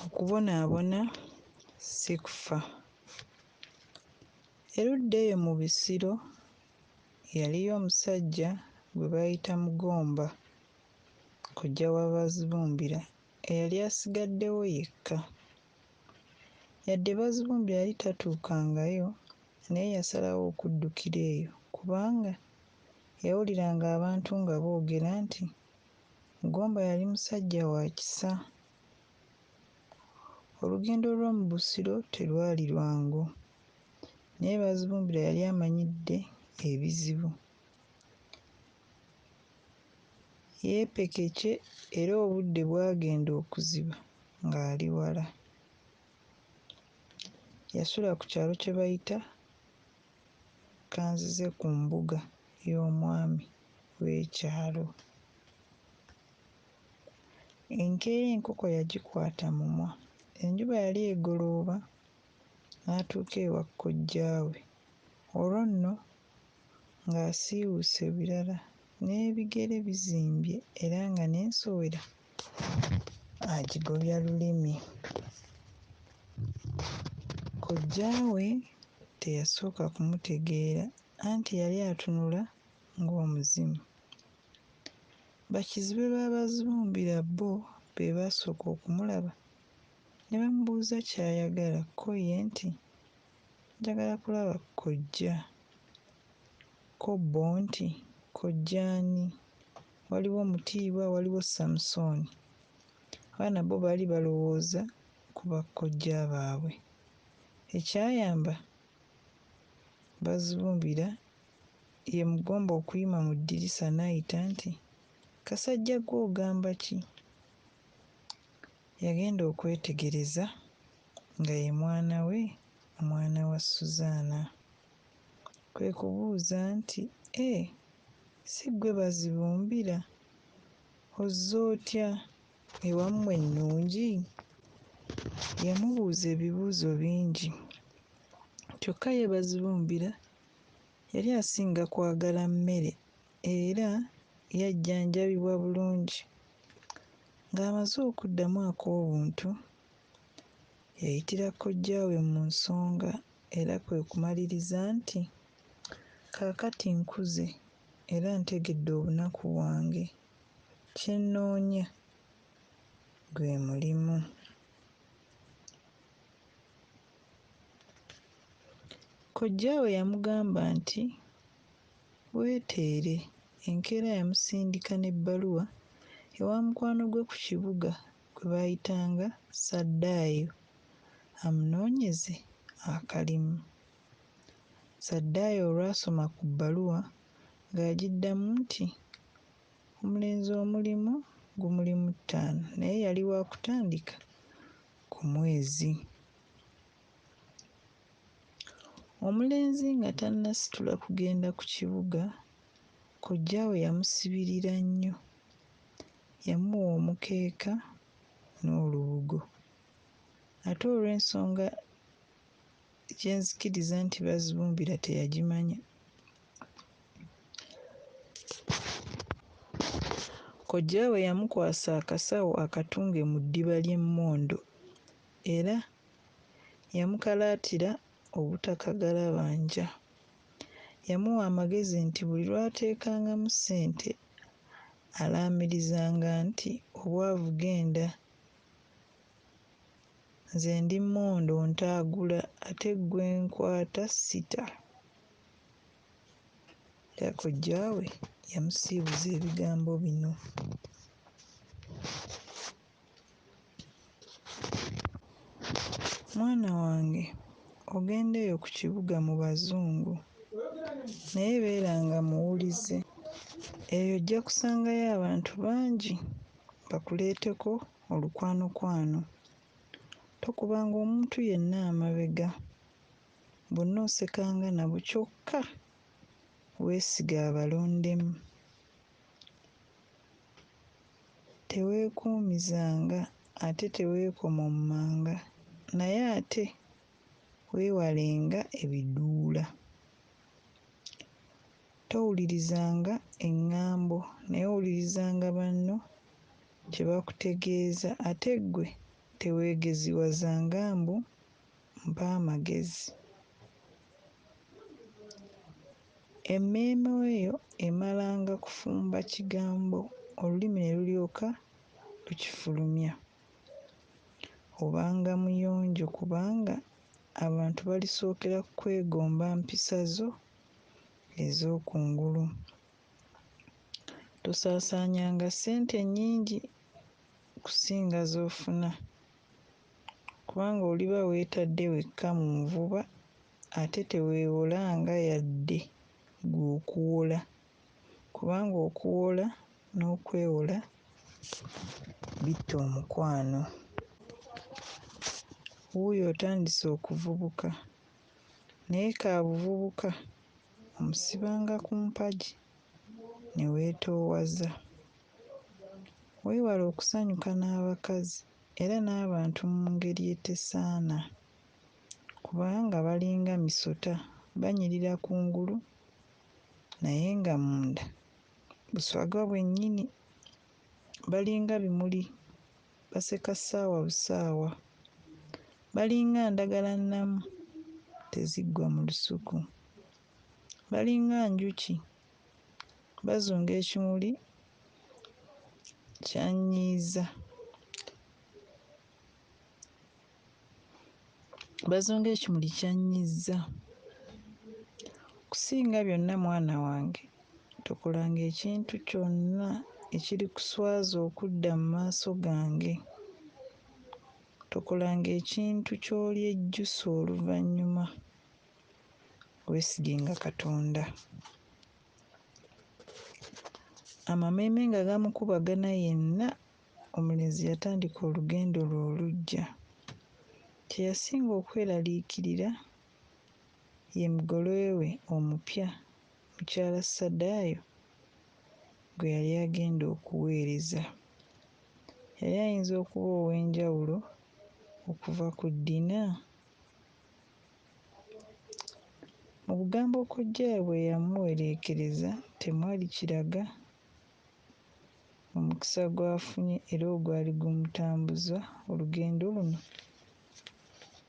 Okubonaabona si kufa. Erudda eyo mu Busiro yaliyo omusajja gwe bayita Mugomba, kojja wa Bazibumbira eyali asigaddewo yekka. Yadde Bazibumbira yali tatuukangayo naye yasalawo okuddukira eyo kubanga yawuliranga abantu nga boogera nti Mugomba yali musajja wa kisa. Olugendo lw'omu Busiro terwali lwangu naye Bazibumbira yali amanyidde ebizibu. Yeepekeke era obudde bwagenda okuziba ng'ali wala. Yasula ku kyalo kye bayita Kanzizekumbuga y'omwami w'ekyalo. Enkeera enkoko yagikwata mumwa. Enjuba yali egolooba n'atuuka ewa kojjaawe. Olwo nno ng'asiiwuuse birala n'ebigere bizimbye era nga n'ensowera agigobya lulimi. Kojjaawe teyasooka kumutegeera anti yali atunula ng'omuzimu. Bakizibe ba Bazibumbira bo be baasooka okumulaba ne bamubuuza ky'ayagala ko ye nti, "Njagala kulaba kojja." Ko bo nti, "Kojja ani? Waliwo Mutiibwa waliwo Samusooni." Abaana bo baali balowooza ku bakojja baabwe. Ekyayamba Bazibumbira ye Mugomba okuyima mu ddirisa n'ayita nti, "Kasajja ggwe ogamba ki?" Yagenda okwetegereza nga ye mwana we, omwana wa Suzana. Kwe kubuuza nti, "Eh, si ggwe Bazibumbira? Ozze otya? Ewammwe nnungi?" Yamubuuza ebibuuzo bingi. Kyokka ye Bazibumbira yali asinga kwagala mmere era yajjanjabibwa bulungi. Ng'amaze okuddamu ak'obuntu, yayitira kojjaawe mu nsonga era kwe kumaliriza nti, "Kaakati nkuze era ntegedde obunaku bwange, kye nnoonya gwe mulimu." Kojjaawe yamugamba nti, "Weeteere." Enkeera yamusindika n'ebbaluwa ewa mukwano gwe ku kibuga gwe baayitanga Ssadaayo amunoonyeze akalimu. Ssadaayo olwasoma ku bbaluwa ng'agiddamu nti omulenzi omulimu gumuli mu ttaano naye yali wa kutandika ku mwezi. Omulenzi nga tannasitula kugenda ku kibuga, kojjaawe yamusibirira nnyo. Yamuwa omukeeka n'olubugo. Ate olw'ensonga gye nzikiriza nti Bazibumbira teyagimanya. Kojjaawe yamukwasa akasawo akatunge mu ddiba ly'emmondo era yamukalaatira obutakagalabanja. Yamuwa amagezi nti buli lw'ateekangamu ssente alaamirizanga nti, "Obwavu genda, nze ndi mmondo ntaagula ate gwe nkwata sita." Era kojjaawe yamusiibuza ebigambo bino. "Mwana wange ogenda eyo ku kibuga mu Bazungu naye beeranga muwulize. Eyo ojja kusangayo abantu bangi bakuleeteko olukwanokwano. Tokubanga omuntu yenna amabega, bonna osekanga nabo kyokka weesige abalondemu. Teweekuumizanga ate teweekomommanga naye ate weewalenga ebiduula. Towulirizanga engambo naye owulirizanga banno kye bakutegeeza ate ggwe Teweegeziwazanga mbu mpa amagezi. Emmeeme yo emalanga kufumba kigambo olulimi ne lulyoka lukifulumya. Obanga muyonjo kubanga abantu balisookera kwegomba mpisa zo ez'okungulu. Tosaasaanyanga ssente nnyingi kusinga z'ofuna, kubanga oliba weetadde wekka mu nvuba ate teweewolanga yadde ggwe okuwola kubanga okuwola n'okwewola bitta omukwano. Wuuyo otandise okuvubuka, naye kaabuvubuka omusibanga ku mpagi ne weetoowaza. Weewale okusanyuka n'abakazi era n'abantu mu ngeri etasaana kubanga balinga misota banyirira kungulu naye nga munda buswaga bwennyini. Balinga bimuli baseka ssaawa busaawa. Balinga ndagala nnamu teziggwa mu lusuku. Balinga njuki bazunga ekimuli kyanyiiza. Bazunga ekimuli kyannyiza. Okusinga byonna mwana wange tokolanga ekintu kyonna ekirikuswaza okudda mu maaso gange. Tokolanga ekintu ky'olyejjusa oluvannyuma. Weesigenga Katonda. Amameeme nga gamukubagana yenna, omulenzi yatandika olugendo lwe oluggya. Kye yasinga okweraliikirira ye mugole we omupya mukyala Sadaayo gwe yali agenda okuweereza. Yali ayinza okuba ow'enjawulo okuva ku Dina? Mu bugambo kojja we bwe yamuwereekereza temwali kiraga omukisa gw'afunye era ogwali gumutambuza olugendo luno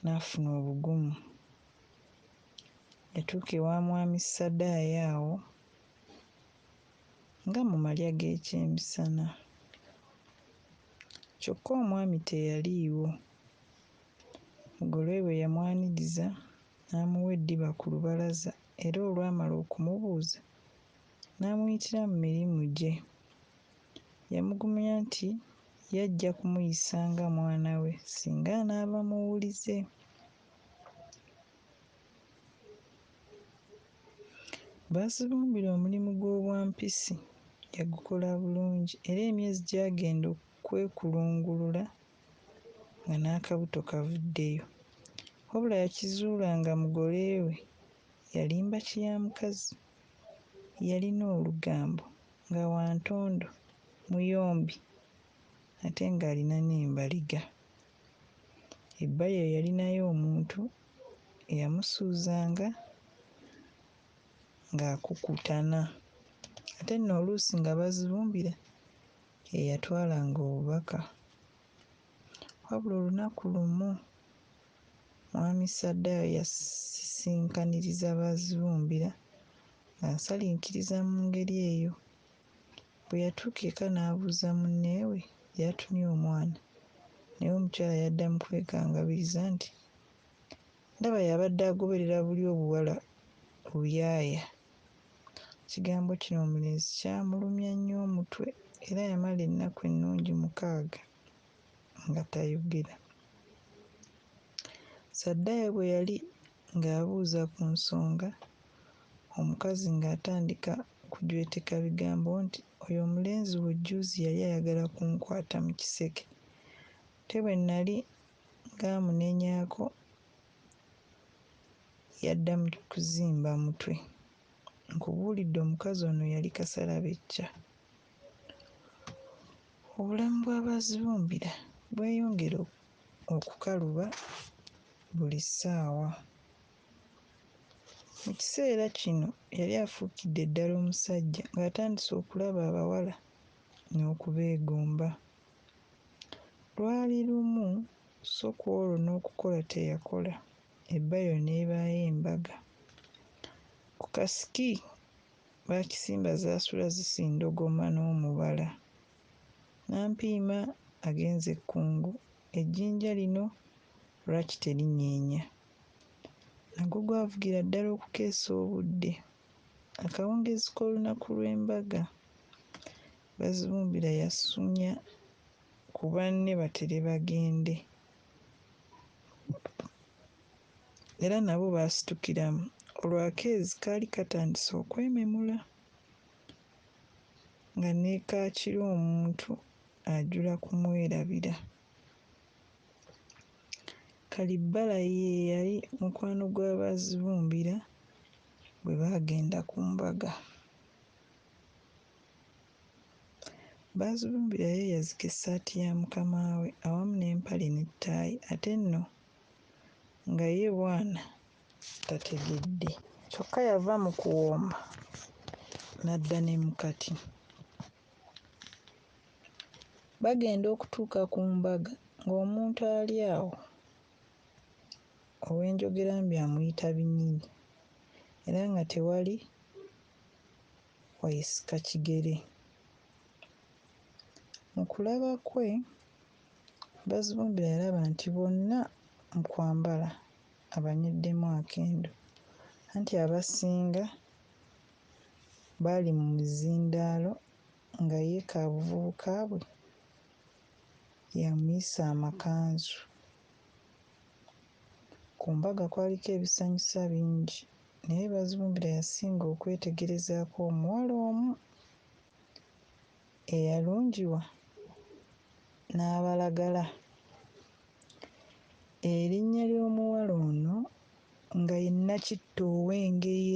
n'afuna obugumu. Yatuuka ewa Mwami Sadaayo awo nga mu malya g'ekyemisana. Kyokka omwami teyaliiwo. Mugole we yamwaniriza n'amuwa eddiba ku lubalaza era olwamala okumubuuza n'amuyitira mu mirimu gye. Yamugumya nti ye ajja kumuyisa nga mwana we singa anaaba muwulize. Bazibumbira omulimu gw'obwampisi yagukola bulungi era emyezi gyagenda okwekulungulula nga n'akabuto kavuddeyo. Wabula yakizuula nga mugole we yali mbaki ya mukazi. Yalina olugambo, nga wa ntondo, muyombi ate ng'alina n'embaliga. Ebbali eyo yalinayo omuntu eyamusuuzanga ng'akukutana. Ate nno oluusi nga Bazibumbira ye yatwalanga obubaka. Wabula olunaku lumu Mwami Sadaayo yasisinkaniriza Bazibumbira ng'asalinkiriza mu ngeri eyo. Bwe yatuuka eka n'abuuza munne we gy'atumye omwana naye omukyala yaddamu kwekangabiriza nti, Ndaba y'abadde agoberera buli obuwala obuyaaya. Ekigambo kino omulenzi kyamulumya nnyo omutwe era yamala ennaku ennungi 6 nga tayogera. Sadaayo bwe yali ng'abuuza ku nsonga, omukazi ng'atandika kujweteka bigambo nti, Oyo omulenzi wo jjuuzi yali ayagala kunkwata mu kiseke ate bwe nnali ng'amunenyaako yadda mu kuzimba mutwe. Nkubuulidde omukazi ono yali kasalabecca. Obulamu bwa Bazibumbira bweyongera okukaluba buli ssaawa. Mu kiseera kino yali afuukidde ddala omusajja ng'atandise okulaba abawala n'okubeegomba. Lwali lumu Sso ku olwo n'okukola teyakola, ebbayo n'ebaayo embaga. Ku kasiki Baakisimba zaasula zisindogoma n'omubala. Nampiima agenze e Kkungu, ejjinja lino lwaki terinyeenya? Nagwo gwavugira ddala okukeesa obudde. Akawungeezi k'olunaku lw'embaga, Bazibumbira yasunya ku banne batere bagende. Era nabo baasitukiramu. Olwo akeezi kaali katandise okwememula nga ne kaakiro omuntu ajula kumwerabira. Kalibbala ye yali mukwano gwa Bazibumbira bwe baagenda ku mbaga. Bazibumbira yeeyazika essaati ya mukama we awamu n'empale n'ettaayi ate nno nga ye bwana tategedde. Kyokka yava mu kuwooma n'adda ne mu kati. Bagenda okutuuka ku mbaga ng'omuntu ali awo ow'enjogerambi amuyita binyinyi era nga tewali wayisika kigere. Mu kulaba kwe, Bazibumbira yalaba nti bonna mu kwambala abanyweddemu akendo anti abasinga baali mu mizindaalo nga ye kaabuvubuka bwe yamuyisa amakanzu. Ku mbaga kwaliko ebisanyusa bingi naye Bazibumbira yasinga okwetegerezaako omuwala omu eyalungiwa n'abalagala. Erinnya ly'omuwala ono nga ye Nakitto ow'Engeye.